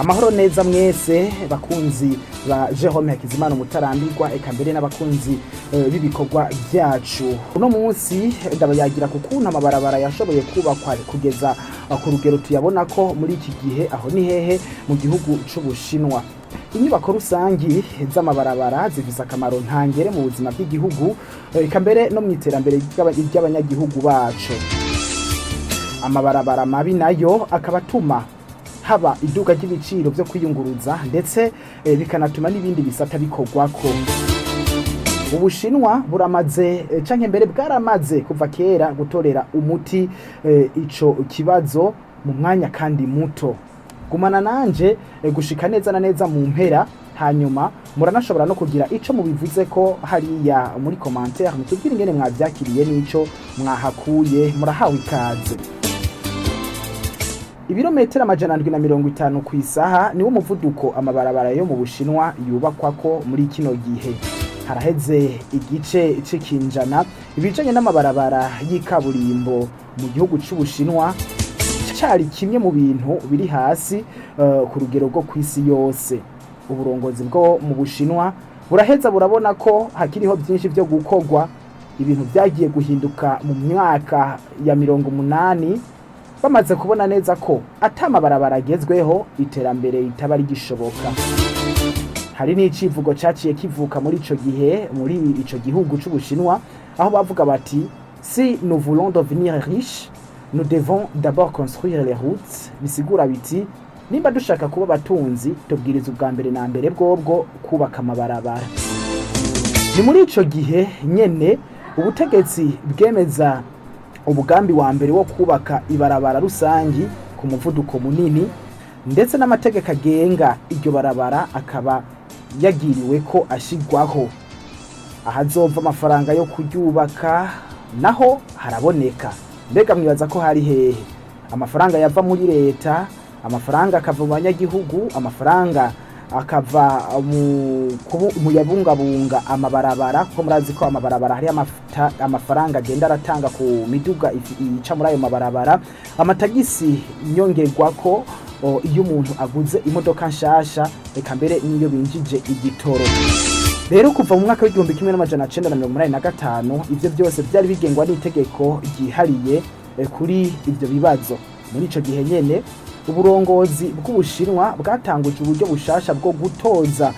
Amahoro neza mwese bakunzi ba Jerome Hakizimana umutarambirwa, eka mbere n'abakunzi b'ibikorwa byacu. Uno munsi ndabayagira ku kuntu amabarabara yashoboye kubakwa kugeza ku rugero tuyabona ko muri iki gihe. Aho ni hehe? Mu gihugu c'Ubushinwa. Inyubako rusangi z'amabarabara zifise akamaro ntangere mu buzima bw'igihugu, eka mbere no mu iterambere ry'abanyagihugu bacu. Amabarabara mabi nayo akaba atuma haba iduka ry'ibiciro vyo kwiyunguruza, ndetse bikanatuma n'ibindi bisata bikorwako. Ubushinwa buramaze, canke mbere bwaramaze kuva kera gutorera umuti ico kibazo mu mwanya kandi muto. Gumana nanje gushika neza na neza mu mpera, hanyuma muranashobora no kugira ico mubivuze ko hariya muri commentaire, mutubwire ingene mwavyakiriye n'ico mwahakuye. Murahawe ikaze. Ibirometero 750 ku isaha niwo muvuduko amabarabara yo mu Bushinwa yubakwako muri kino gihe. Haraheze igice c'ikinjana ibijanye n'amabarabara y'ikaburimbo mu gihugu c'Ubushinwa cari kimwe mu bintu biri hasi ku rugero rwo kw'isi yose. Uburongozi bwo mu Bushinwa buraheza burabona ko hakiriho byinshi vyo gukorwa. Ibintu vyagiye guhinduka mu myaka ya 80, bamaze kubona neza ko ata mabarabara agezweho iterambere ritaba rigishoboka. Hari n'icivugo caciye kivuka muri ico gihe muri ico gihugu c'Ubushinwa, aho bavuga bati: "Si nous voulons devenir riches, nous devons d'abord construire les routes." Bisigura biti: nimba dushaka kuba abatunzi, tubwiriza ubwa mbere na mbere bwobwo kubaka amabarabara. Ni muri ico gihe nyene ubutegetsi bwemeza umugambi wa mbere wo kubaka ibarabara rusangi ku muvuduko munini, ndetse n'amategeko agenga iryo barabara akaba yagiriwe ko ashigwaho. Ahazova amafaranga yo kuryubaka naho haraboneka. Mbega mwibaza ko hari hehe? Amafaranga yava muri leta, amafaranga akava mu banyagihugu, amafaranga akava mu yabungabunga amabarabara, kuko murazi ko amabarabara hari amafaranga agenda aratanga ku miduga ica muri ayo mabarabara, amatagisi nyongerwako iyo umuntu aguze imodoka nshasha, reka mbere n'iyo binjije igitoro. Rero kuva mu mwaka w'1985 ivyo byose byari bigengwa n'itegeko ryihariye kuri ivyo bibazo. Muri ico gihe nyene uburongozi bw'Ubushinwa bwatanguje uburyo bushasha bwo gutoza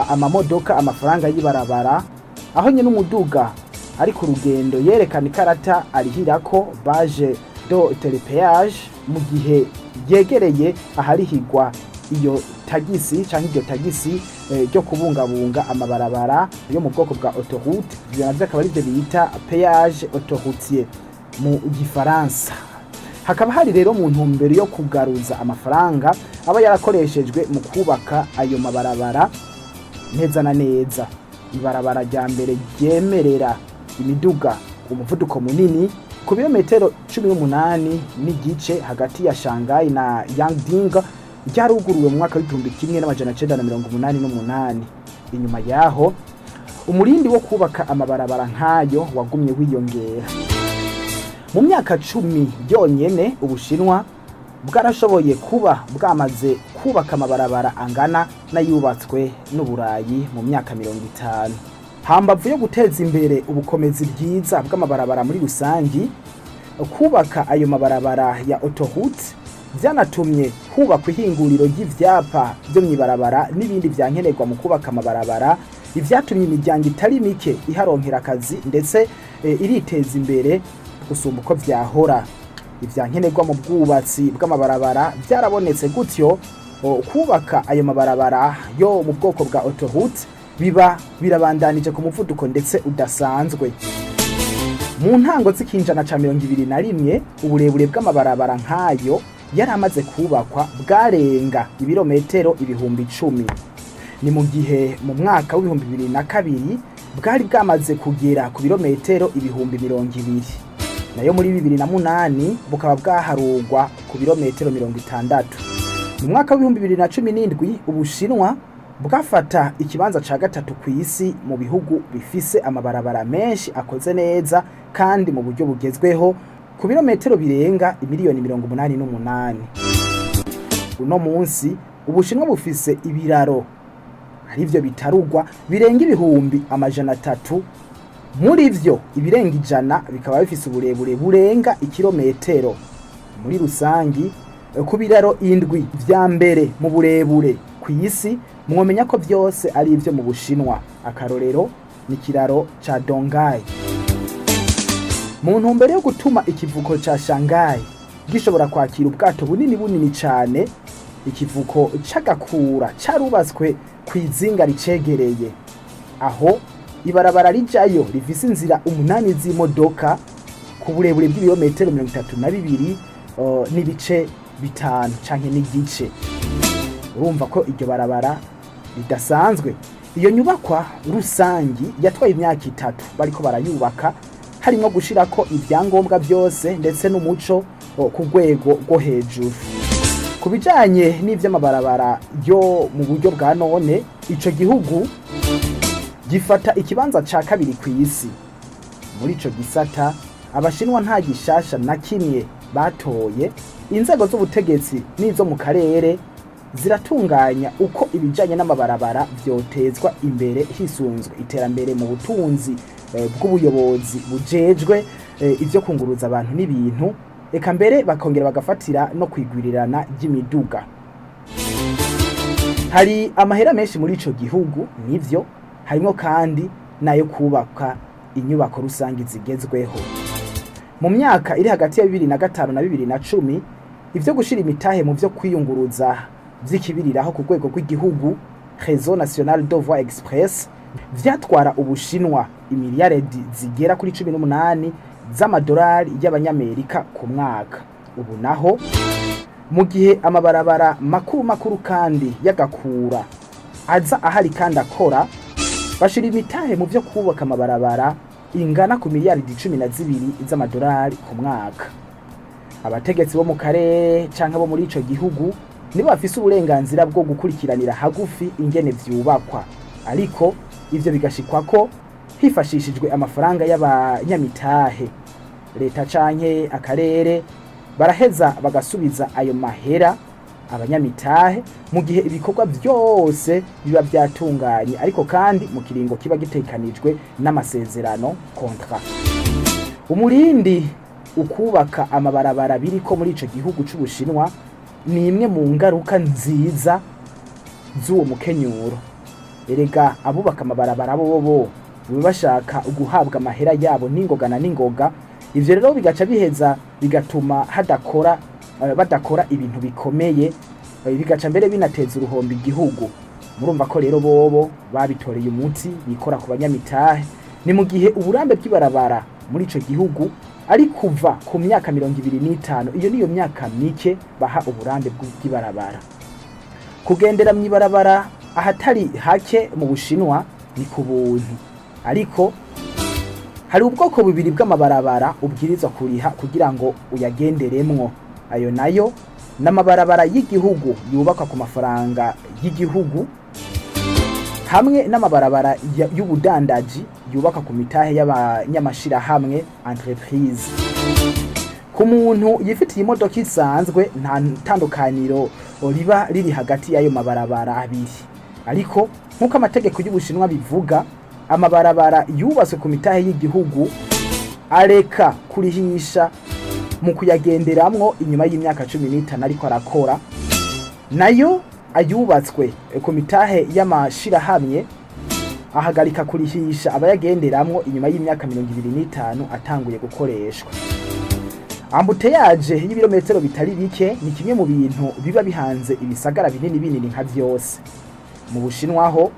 amamodoka amafaranga y'ibarabara, aho nyene umuduga ari ku rugendo yerekana ikarata arihirako, badge de télépéage, mu gihe yegereye aharihigwa iyo tagisi canke iryo tagisi ryo kubungabunga amabarabara yo mu bwoko bwa autoroute. Ivyo navyo akaba arivyo bita péage autoroutier mu Gifaransa. Hakaba hari rero mu ntumbero yo kugaruza amafaranga aba yarakoreshejwe mu kubaka ayo mabarabara. Neza na neza ibarabara rya mbere ryemerera imiduga umuvuduko munini ku birometero 18.5 hagati ya Shanghai na Yangding ryaruguruwe mu mwaka w'1988. Inyuma yaho umurindi wo kubaka amabarabara nk'ayo wagumye wiyongera. Mu myaka 10 yonyene Ubushinwa bwarashoboye kuba bwamaze kubaka amabarabara angana n'ayubatswe n'Uburayi mu myaka 50. Hambavu yo guteza imbere ubukomezi bwiza bw'amabarabara muri rusangi, kubaka ayo mabarabara ya autoroute vyanatumye hubakwa ihinguriro ry'ivyapa vyo mw'ibarabara n'ibindi vyankenerwa mu kubaka amabarabara, ivyatumye imiryango itari mike iharonkera akazi, ndetse iriteza imbere gusumba uko vyahora. Ivyankenerwa mu bwubatsi bw'amabarabara vyarabonetse, gutyo kubaka ayo mabarabara yo mu bwoko bwa autoroute biba birabandanije ku muvuduko ndetse udasanzwe. Mu ntango z'ikinjana ca 21 uburebure bw'amabarabara nk'ayo yari amaze kubakwa bwarenga ibirometero 10.000. Ni mu gihe mu mwaka w'2002 bwari bwamaze kugera ku birometero 20.000.000, nayo muri 2008 bukaba bwaharugwa ku birometero 60. Mu mwaka w'2017 Ubushinwa bwafata ikibanza ca gatatu ku isi mu bihugu bifise amabarabara menshi akoze neza kandi mu buryo bugezweho, ku birometero birenga imiliyoni 88. Uno munsi Ubushinwa bufise ibiraro arivyo bitarugwa birenga 300,000, muri vyo ibirenga 100 bikaba bifise uburebure burenga ikirometero. Muri rusangi, ku biraro 7 vya mbere mu burebure kw'isi, mwomenya ko vyose ari ivyo mu Bushinwa. Akarorero ni ikiraro ca Dongai. Mu ntumbero yo gutuma ikivuko ca Shanghai gishobora kwakira ubwato bunini bunini cane, ikivuko c'agakura carubatswe kw'izinga ricegereye, aho ibarabara rijayo rifise inzira 8 z'imodoka ku burebure bw'ibirometero 32 n'ibice 5 canke n'igice. Urumva ko iryo barabara ridasanzwe. Iyo nyubakwa rusangi yatwaye imyaka 3 bariko barayubaka, harimwo gushirako ivyangombwa byose ndetse n'umuco ku rwego rwo hejuru. Ku bijanye n'ivy'amabarabara yo mu buryo bwa none, ico gihugu gifata ikibanza ca kabiri kw'isi muri ico gisata. Abashinwa nta gishasha na kimwe batoye. Inzego z'ubutegetsi n'izo mu karere ziratunganya uko ibijanye n'amabarabara vyotezwa imbere hisunzwe iterambere mu butunzi bw'ubuyobozi bujejwe ivyo kunguruza abantu n'ibintu, eka mbere bakongera bagafatira no kwigwirirana ry'imiduga. Hari amahera menshi muri ico gihugu, nivyo, harimwo kandi nayo kubaka inyubako rusangi zigezweho. Mu myaka iri hagati ya 2005 na 2010, ivyo gushira imitahe mu vyo kwiyunguruza vy'ikibiriraho ku rwego rw'igihugu, Réseau National de Voies Express, vyatwara Ubushinwa imiliyaredi zigera kuri 18 z'amadolari y'abanyamerika ku mwaka. Ubu naho, mu gihe amabarabara makuru makuru kandi y'agakura aza ahari kandi akora, bashira imitahe mu vyo kubaka amabarabara ingana ku miliyaridi 12 z'amadolari ku mwaka. Abategetsi bo mu karere canke bo muri ico gihugu nibo bafise uburenganzira bwo gukurikiranira hagufi ingene vyubakwa, ariko ivyo bigashikwako hifashishijwe amafaranga y'abanyamitahe. Leta canke akarere baraheza bagasubiza ayo mahera abanyamitahe mu gihe ibikorwa vyose biba vyatunganye, ariko kandi mu kiringo kiba gitekanijwe n'amasezerano, contrat. Umurindi ukubaka amabarabara biriko muri ico gihugu c'Ubushinwa ni imwe mu ngaruka nziza z'uwo mukenyuro. Erega abubaka amabarabara bobo baba bashaka guhabwa amahera yabo n'ingoga na n'ingoga. Ivyo rero bigaca biheza bigatuma hadakora badakora ibintu bikomeye, bigaca mbere binateza uruhombo igihugu. Murumva ko rero bobo babitoreye umuti, bikora ku banyamitahe. Ni mu gihe uburambe bw'ibarabara muri ico gihugu ari kuva ku myaka 25. Iyo niyo myaka mike baha uburambe bw'ibarabara. Kugendera mw'ibarabara ahatari hake mu Bushinwa ni ku buntu, ariko hari ubwoko bubiri bw'amabarabara ubwirizwa kuriha kugira ngo uyagenderemwo. Ayo nayo n'amabarabara y'igihugu yubakwa ku mafaranga y'igihugu, hamwe n'amabarabara y'ubudandaji yubakwa ku mitahe y'abanyamashirahamwe, entreprise. Ku muntu yifitiye imodoka isanzwe, nta tandukaniro riba riri hagati y'ayo mabarabara abiri. Ariko nk'uko amategeko y'Ubushinwa bivuga, amabarabara yubatswe ku mitahe y'igihugu areka kurihisha mu kuyagenderamwo inyuma y'imyaka 15 ariko arakora, nayo ayubatswe ku mitahe y'amashirahamwe ahagarika kurihisha abayagenderamwo inyuma y'imyaka 25 atanguye gukoreshwa. Embouteillage y'ibirometero bitari bike ni kimwe mu bintu biba bihanze ibisagara binini binini nka vyose. Mu Bushinwa ho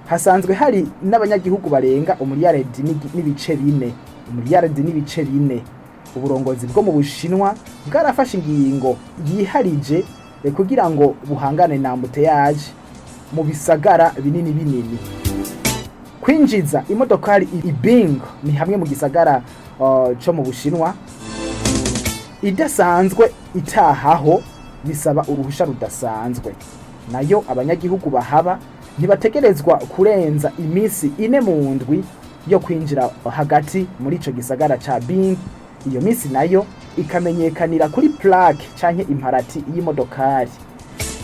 hasanzwe hari n'abanyagihugu barenga umuriyaridi n'ibice 4, umuriyaridi n'ibice 4. Uburongozi bwo mu Bushinwa bwarafashe ingingo yiharije kugira ngo buhangane na embouteillage mu bisagara binini binini. Kwinjiza imodokari Ibing ni hamwe mu gisagara co mu Bushinwa idasanzwe itahaho bisaba uruhusha rudasanzwe. Nayo abanyagihugu bahaba ntibategerezwa kurenza iminsi 4 mu ndwi yo kwinjira hagati muri ico gisagara ca Bing. Iyo minsi nayo ikamenyekanira kuri plaque canke imparati y'imodokari.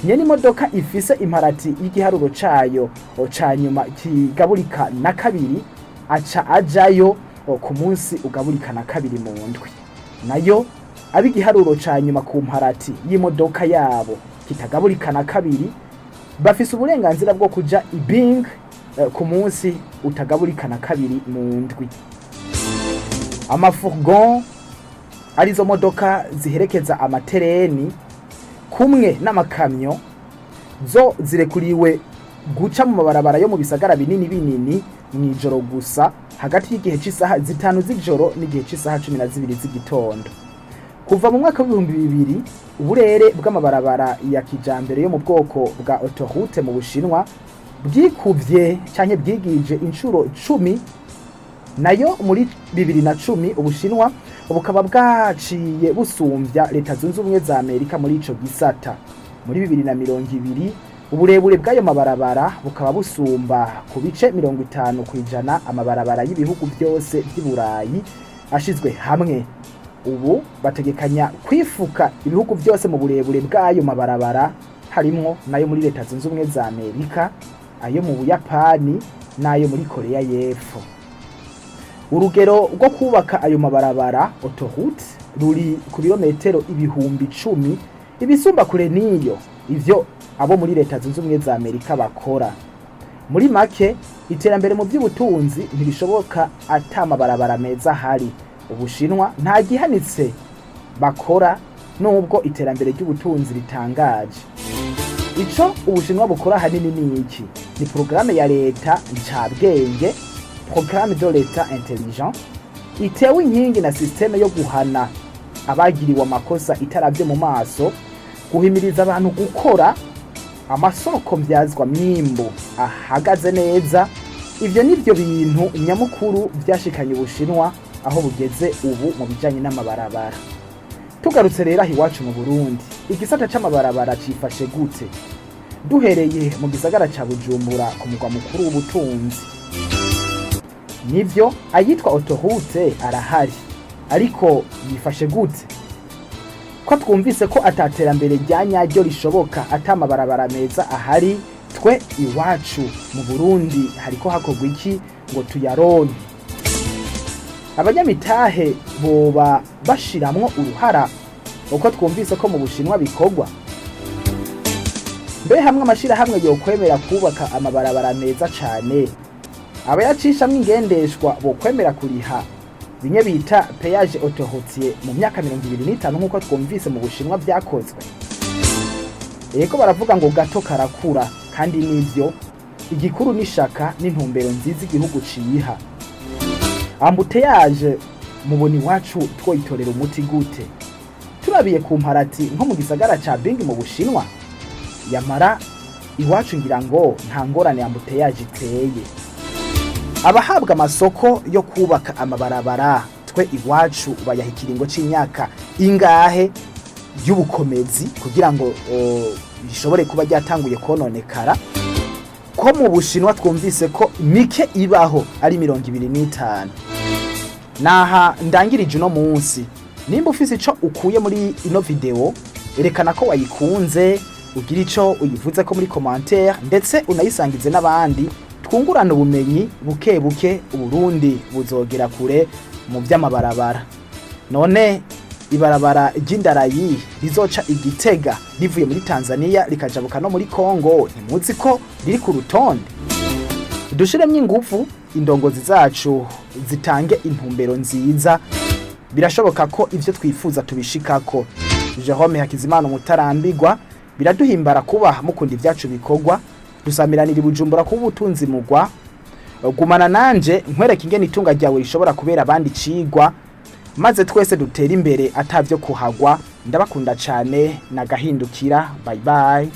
Nyene imodoka ifise imparati y'igiharuro cayo ca nyuma kigaburika na kabiri aca ajayo ku munsi ugaburika na kabiri mu ndwi. Nayo ab'igiharuro ca nyuma ku mparati y'imodoka yabo kitagaburika na kabiri bafise uburenganzira bwo kuja ibing ku munsi utagaburika na kabiri mu ndwi. Amafourgon, arizo modoka ziherekeza amatereni kumwe n'amakamyo, zo zirekuriwe guca mu mabarabara yo mu bisagara binini binini mw'ijoro gusa, hagati y'igihe c'isaha 5 z'ijoro n'igihe c'isaha 12 z'igitondo. Kuva mu mwaka w'2000, uburere bw'amabarabara ya kijambere yo mu bwoko bwa autoroute mu Bushinwa bwikuvye canke bwigije incuro 10. Nayo muri 2010, Ubushinwa bukaba bwaciye busumvya Leta Zunze Ubumwe za Amerika muri ico gisata. Muri 2020, uburebure bw'ayo mabarabara bukaba busumba ku bice 50% amabarabara y'ibihugu byose vy'i Burayi ashizwe hamwe. Ubu bategekanya kwifuka ibihugu byose mu burebure bw'ayo mabarabara, harimwo nayo muri Leta Zunze Ubumwe za Amerika, ayo mu Buyapani n'ayo muri Korea y'Epfo. Urugero rwo kubaka ayo mabarabara autoroute ruri ku birometero 10.000, ibisumba kure n'iyo ivyo abo muri Leta Zunze Ubumwe za Amerika bakora. Muri make, iterambere mu by'ubutunzi ntirishoboka ata mabarabara meza ahari. Ubushinwa nta gihanitse bakora, nubwo iterambere ry'ubutunzi ritangaje. Ico Ubushinwa bukora ahanini ni iki? Ni porogaramu ya leta ncabwenge, programme de l'État intelligent, itewe inkingi na système yo guhana abagiriwe amakosa itaravye mu maso, guhimiriza abantu gukora amasoko mvyazwa mwimbu ahagaze neza. Ivyo nivyo bintu nyamukuru vyashikanye Ubushinwa aho bugeze ubu mu bijanye n'amabarabara. Tugarutse rero aho iwacu mu Burundi, igisata c'amabarabara cifashe gute? Duhereye mu gisagara ca Bujumbura, ku mugwa mukuru w'ubutunzi, nivyo ayitwa autoroute arahari, ariko yifashe gute, ko twumvise ko ataterambere rya nyaryo rishoboka ata mabarabara meza ahari? Twe iwacu mu Burundi hariko hakorwa iki ngo tuyaronke? Abanyamitahe boba bashiramwo uruhara, uko twumvise ko mu Bushinwa bikorwa? Mbe hamwe amashirahamwe yokwemera kubaka amabarabara meza cane, abayacishamwo ingendeshwa bokwemera kuriha bimwe bita péage autoroutier mu myaka 25, nk'uko twumvise mu Bushinwa vyakozwe? Ego, baravuga ngo gato karakura, kandi nivyo. Igikuru n'ishaka n'intumbero nziza igihugu ciha. Embouteillage mubona iwacu twoyitorera umuti gute, turabiye ku mparati nko mu gisagara ca Bingi mu Bushinwa? Yamara iwacu ngira ngo nta ngorane embouteillage iteye. Abahabwa amasoko yo kubaka amabarabara twe iwacu bayaha ikiringo c'imyaka ingahe y'ubukomezi kugira ngo rishobore kuba ryatanguye kononekara, ko mu Bushinwa twumvise ko mike ibaho ari 25? Naha ndangirije uno munsi. Nimba ufise ico ukuye muri ino video, erekana ko wayikunze, ugira ico uyivuze ko muri commentaire, ndetse unayisangize n'abandi, twungurane ubumenyi buke buke. Uburundi buzogera kure mu vy'amabarabara. None ibarabara ry'indarayi rizoca Igitega rivuye muri Tanzania rikajabuka no muri Kongo, ntimuzi ko riri ku rutonde? Dushiremwo ingufu, indongozi zacu zitange intumbero nziza, birashoboka ko ivyo twifuza tubishikako. Jerome Hakizimana umutarambirwa, biraduhimbara kuba mukunda ivyacu bikorwa. Dusamiranira Bujumbura kuba ubutunzi mugwa. Gumana nanje nkwereka ingene itunga ryawe rishobora kubera abandi cigwa, maze twese dutere imbere atavyo kuhagwa. Ndabakunda cane, nagahindukira. Bye bye.